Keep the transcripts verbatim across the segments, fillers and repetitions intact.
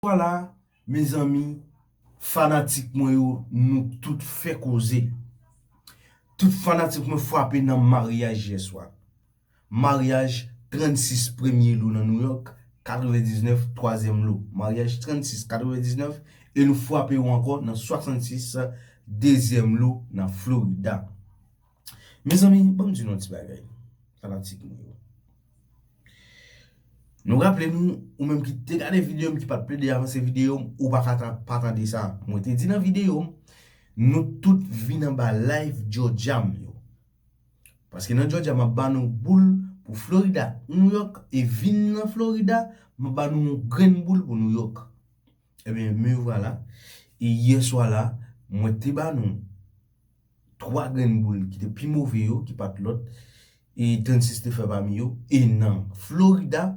Vwala, mezanmi, fanatik mwen yo, nou tout fè koze. Tout fanatik mwen frape nan maryaj yèswa. Maryaj trannsis premye lo nan New York, katrevendiznèf twazyèm lo. Maryaj trannsis katrevendiznèf, e nou frape yo ankò nan swasannsis dezyèm lo nan Florida. Mezanmi, ban m di nou yon ti bagay, fanatik mwen yo. Nou raple nou, ou menm ki te gade videyo m, ki pa t plede avanse videyo m, ou pa ka ta-, pa tande sa. Mwen te di nan videyo m, nou tout vin anba live Georgia m yo. Paske nan Georgia, m ap ba nou boul pou Florida, New York, e vin nan Florida, m ap ba nou yon grenn boul pou New York. Ebyen, me vwala. E yèswa la, mwen te ba nou twa grenn boul ki te pi move yo, ki pa t lòt, e trannsis te fè pami yo. E nan Florida,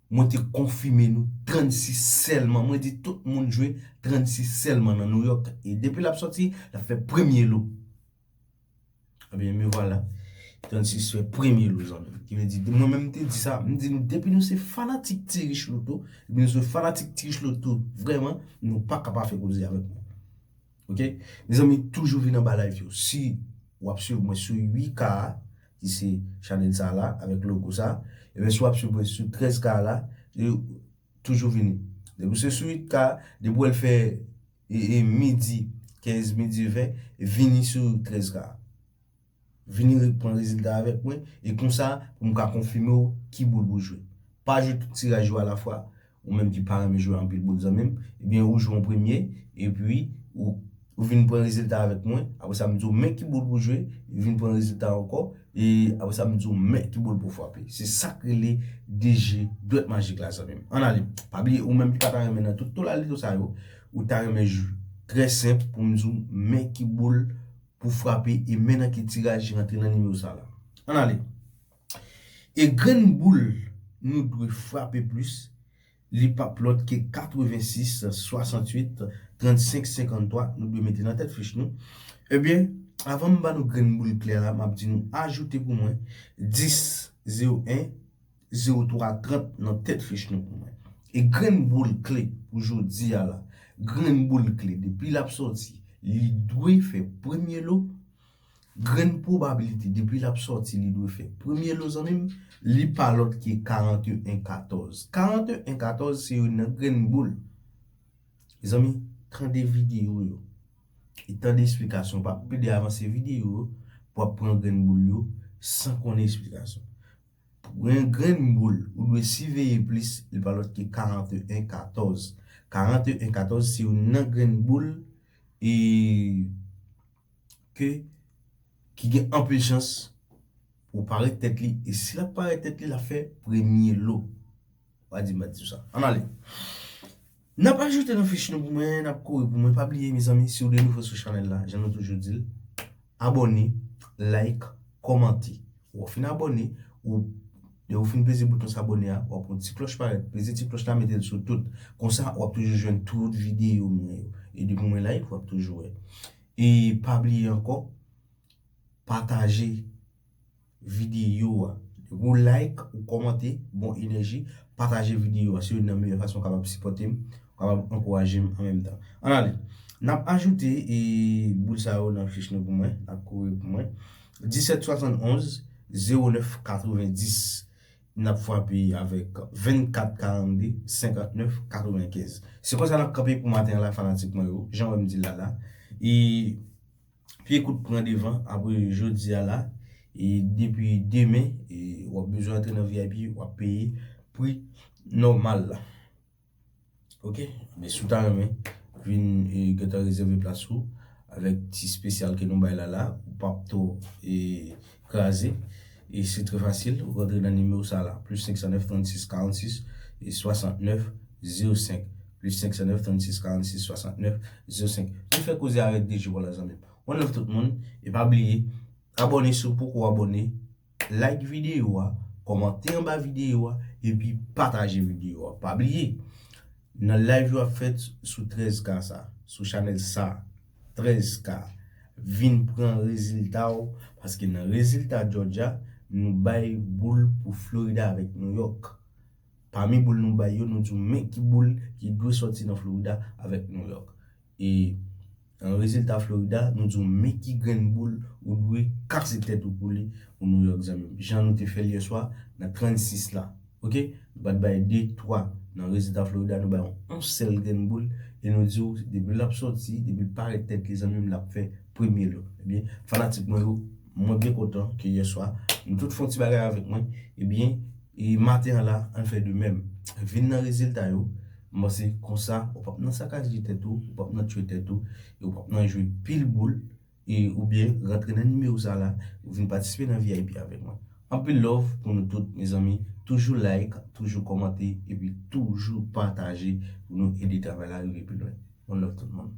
mwen te konfime nou trannsis sèlman. Mwen di tout moun jwe trannsis sèlman nan New York. E depi l ap sòti, l ap fè premye lo. Ebyen, me vwala. Trannsis fè premye lo, zanmi m. Ki vle di, mwen menm te di sa, m di nou, depi nou se fanatik Ti Rich Loto, depi nou se fanatik Ti Rich Loto, vrèman, nou pa ka pa fè koze avèk mwen. Oke? Mezanmi, toujou vin anba live yo. Si w ap swiv mwen sou uit K a, ki se chanèl sa la, avèk logo sa, ebyen, si w ap swiv mwen sou trèz K a la, e toujou vini. Depi w se sou uit K a, depi w wè l fè, e, e, midi kenz, midi ven, vini sou trèz K a. Vini re-, pran rezilta avèk mwen, e konsa, pou m ka konfime w ki boul pou jwe. Pa jwe tout tiraj yo alafwa, ou menm ki pa renmen jwe anpil boul, zanmi m, ebyen, ou jwe an premye, epi ou, ou vin pran rezilta avèk mwen, apre sa, m di w men ki boul pou jwe, vin pran rezilta ankò, e apre sa, m di w men ki boul pou frape. Se sa k rele D J dwèt majik la, zanmi m. Ann ale. Pa bliye, ou menm ki pa ta renmen nan tout tolalito sa yo, ou ta renmen jwe. Trè senp pou m di w men ki boul pou frape e men nan ki tiraj rantre nan nimewo sa la. Ann ale. E grenn boul nou dwe frape plis, li p ap lòt ke katrevensis, swasanntuit, trannsenk, senkanntwa, nou dwe mete nan tèt fich nou. Ebyen, avan m ba nou grenn boul klè la, m ap di nou ajoute pou mwen dis zewo en zewo twa trant nan tèt fich nou pou mwen. E grenn boul kle pou jodi a la, grenn boul kle depi l ap sòti, li dwe fè premye lo. Grenn pwobabilite depi l ap sòti, li dwe fè premye lo, zanmi m, li pa lòt ke karanteyen katòz. Karanteyen katòz se youn nan grenn boul. Mezanmi, tande videyo yo. E tande esplikasyon. Pa plede avanse videyo yo pou w ap pran grenn boul yo san konnen esplikasyon. Pou yon grenn boul, ou dwe siveye plis, li pa lòt ke karanteyen katòz. Karanteyen katòz se youn nan grenn boul e ke, ki gen anpil chans pou parèt tèt li. E si l ap parèt tèt li, l ap fè premye lo. Pa di m pa di w sa. Ann ale. N ap ajoute nan fich nou pou mwen, n ap kore pou mwen. Pa bliye, mezanmi, si w de nouvo sou chanèl la, jan nou toujou di l, abòne, like, kòmante. Ou fin abòne, ou, lè ou fin peze bouton s'abonner a, w ap wè yon ti klòch parèt. Peze ti klòch la, mete l sou tout. Konsa, w ap toujou jwenn tout videyo mwen yo. E depi mwen live, w ap toujou wè. E pa bliye ankò, pataje videyo a. Depi w like, ou kòmante, bon enèji, pataje videyo a. Se youn nan meyè fason w kapab sipòte m, w kapab ankouraje m an menm tan. Ann ale. N ap ajoute, e, boul sa yo nan fich nou pou mwen, n ap kore pou mwen. Disèt swasannonz zewo nèf katrevendis. N ap frape avèk vennkat karannde senkantnèf katrevenkenz. Se konsa n ap kanpe pou maten an la, fanatik mwen yo. Jan w wè m di l la la. E pye kout pran devan apre jodi a la. E depi demen, e w ap bezwen antre nan V I P, w ap peye pri nòmal la. Oke? Men si w ta renmen vin, e, gentan rezève plas ou avèk ti espesyal ke nou bay la la, ou p ap twò, e, kraze. E se trè fasil, ou rantre nan nimewo sa la, plis senk san nèf trannsis karannsis e swasantnèf zewo senk, plis senk san nèf trannsis karannsis swasantnèf zewo senk. Nou fè koze avèk D J Paul la, zanmi m. One love tout moun, e pa bliye, abòne si w poko abòne, like videyo a, kòmante anba videyo a, epi pataje videyo a. Pa bliye, nan live yo ap fèt sou trèz K sa, sou chanèl sa, trèz K. Vin pran rezilta w, paske nan rezilta Georgia, nou bay boul pou Florida avèk New York. Pami boul nou bay yo, nou di w men ki boul ki dwe sòti nan Florida avèk New York. E nan rezilta Florida, nou di w men ki grenn boul ou dwe kase tèt ou pou li pou New York, zanmi m. Jan nou te fè l yè swa nan trannsis la. Ok? Nou pa t bay de, twa. Nan rezilta Florida, nou bay yon sèl grenn boul e nou di w depi l ap sòti, depi l parèt nèt li, zanmi m, l ap fè premye lo. Ebyen, fanatik mwen yo, mwen byen kontan ke yè swa nou tout fè yon ti bagay avèk mwen. Ebyen, e maten an la, ann fè de menm. Vin nan rezilta yo, m panse konsa, ou p ap nan sakaje tèt ou, ou p ap nan tchwe tèt ou, e ou p ap nan jwe pil boul, e oubyen rantre nan nimewo sa la, ou vin patisipe nan V I P avèk mwen. Anpil love pou nou tout, mezanmi. Toujou like, toujou kòmante, epi toujou pataje pou nou ede travay la rive pi lwen. One love tout moun.